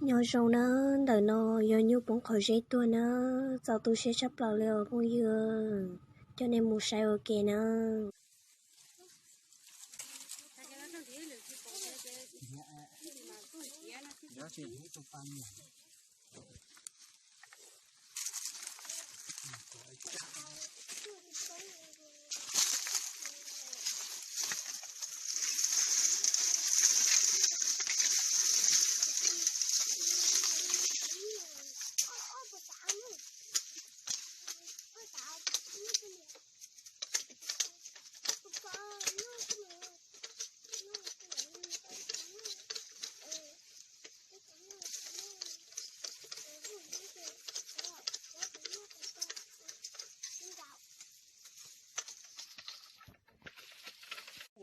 Nyob zoo na, ntawm no yog nyuj poob qhov zeb tuag na, txaus tu siab tshaj plaws li os phooj ywg. Coj nej mus saib ua ke na.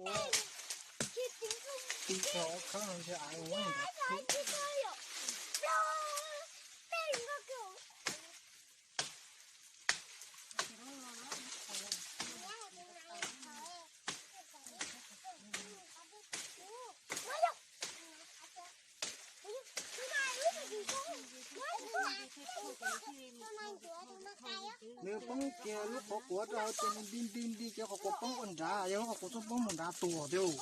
Ua, tiv khov khab no ntshe av ua nrad. Nws poob kiag lub qhov quav rau hauv ces nws nti nti nti ces qhov quav poob ua nrad, yog lub qhov quav txhob poob mus nrad tuag thiab.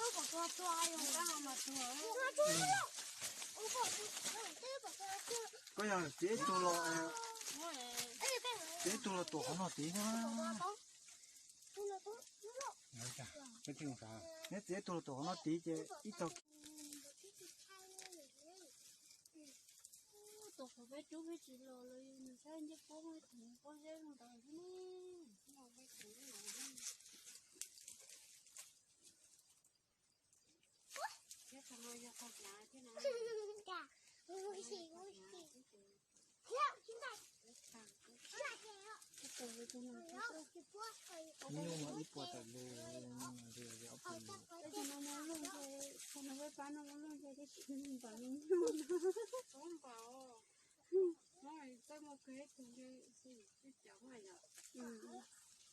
Koj yog txiav ib tug los, txiav ib tug los tuam qhov no tid na. Neb txiav ib tug los tuam qhov no tid ces ib tog. Tus qhov peb rub peb tsis los los yog nws saib ncej pob, pob zeb ntawd thiab ne. Thiab qhov no yog qhov hlav thiab na. Nyuj no ib puas tawm lus, ob puas lus. Qhov no peb pab no muab looj ces peb tsis npaum nyuj no.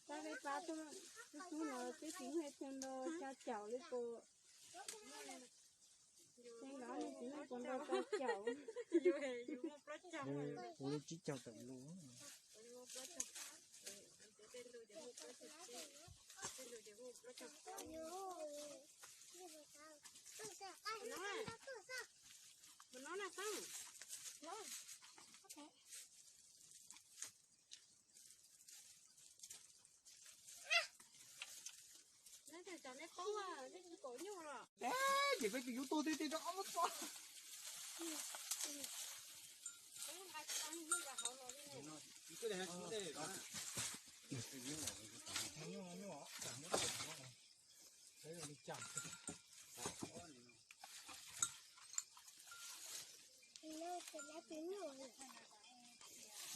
Pab peb pab tub tub los twb tsis muaj ib tug nrog xya caum li puas. Ces nkawd nej txiv neej puas nrog xya caum. Kuv li tsib caug tawm lus. Ces peb tus yub tuaj tej tej rau ob lub txoj.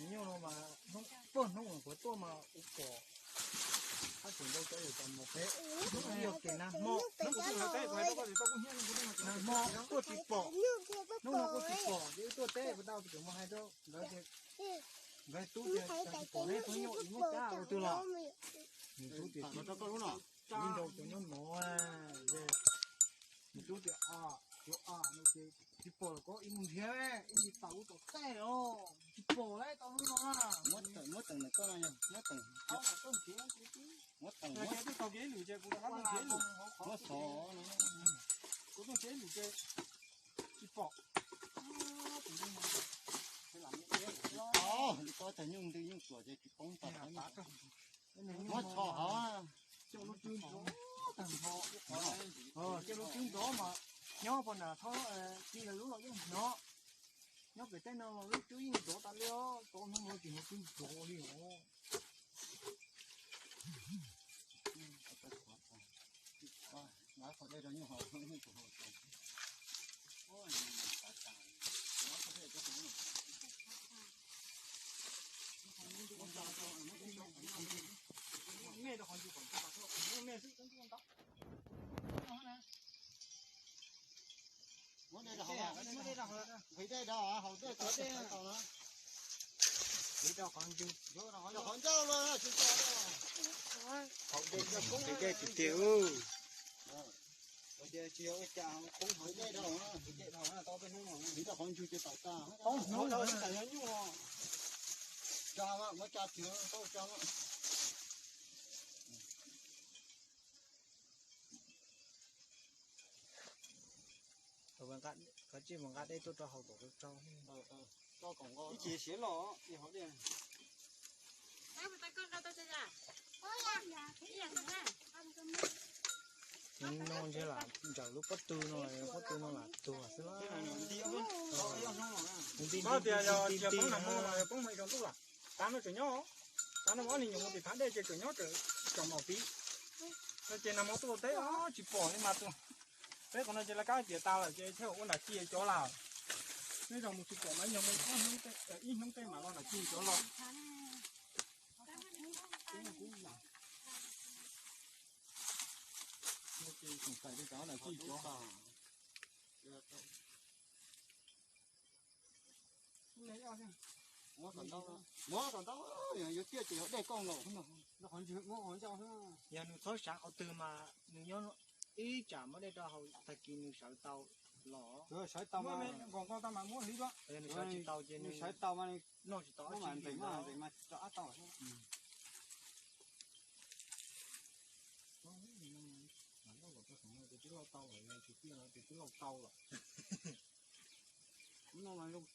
Nyuj no mas tuaj hnub uas kuv tuaj mas ua pom, hab tseem ntau cov yawg cov mus peb, hnub no yog kev nag hmo, nag hmo tuaj tsis pom, hnub no kuj tsis pom, ces wb tuaj teb puas tau, tseem mus hais rau nkawd, nkawd tub tias tsis pom neb tub nyuj ib muab cab ua twg los. Nws tub tias ib nrau cov nyob no, nws tub tias, a, tsis pom los koj ib mus nrhiav, ib mus tawm lub tom tej os, tsis pom lawm tau lub no na. Muab tawm, muab tawm ntawm koj no yog, muab tawm, muab tawm, muab tawm, muab xov, kuv tuaj nrhiav ib lwm ces tsis pom. Li ko tag nyuj ntws nyuj tsuam ces tsis poob tas. Muab tso hov, coj lub tswb nrov tag nrho, coj lub tswb nrov mas nyob pog nam thob ci lawv lub los yeej hnov, nyob pem tej no los lub tswb yeej nrov tas li os, tau hnub no tsis hnov tswb nrov li os. Muab dej rau hauv, muab dej rau hauv, hauv dej tau na. Tiv rau qhov ntswg, rau qhov ncauj los tsis tau. Qhov dej tiag tiag. Tias tsis yog ua cas poob hauv dej dhau, tiv rau qhov ntswg ces tawm tag. Poob hauv dej tas yog nyuj. Tsa mas muab tsa tiag tau tsa. Koj tsij mus nqa dej tuaj rau haus kom tsau tsau. Ib ce siav los ib hov dej. No ntshe lam ntsawm lub pob tw no, pob tw no lam tuag xwb. Nti nti nti nti. Poob no mus ib zaug ntuj lawm. Tav no tseem nyob, tav no ob niag nyuam mus tim phab dej ces tseem nyob, tseem maum tiv. No ces nag hmo tuaj teb tsis pom li mas tuaj. Peb qhov no ces lawv kab tiav tas lawm ces thiaj ua nram ci cov lawm. Neb zaum mus tsis pom mas yog mus ib hnub tej mam los nram ci cov los. Ces tseem tawm li cov nram ci cov. Muab kom ntau, yuav tiaj ces yog dej kooj los. Yog nws txhob sawv qhov twg mas nws nyob ib tsam muab dej rau haus tag kis nws sawv tau los. Sawv tau mas nws sawv tsis tau ces nws sawv tau mas nws noj tsis tau mas ntev mas ntev mas rov qab tau. Twb lauj tau lawm, twb lauj tau lawm.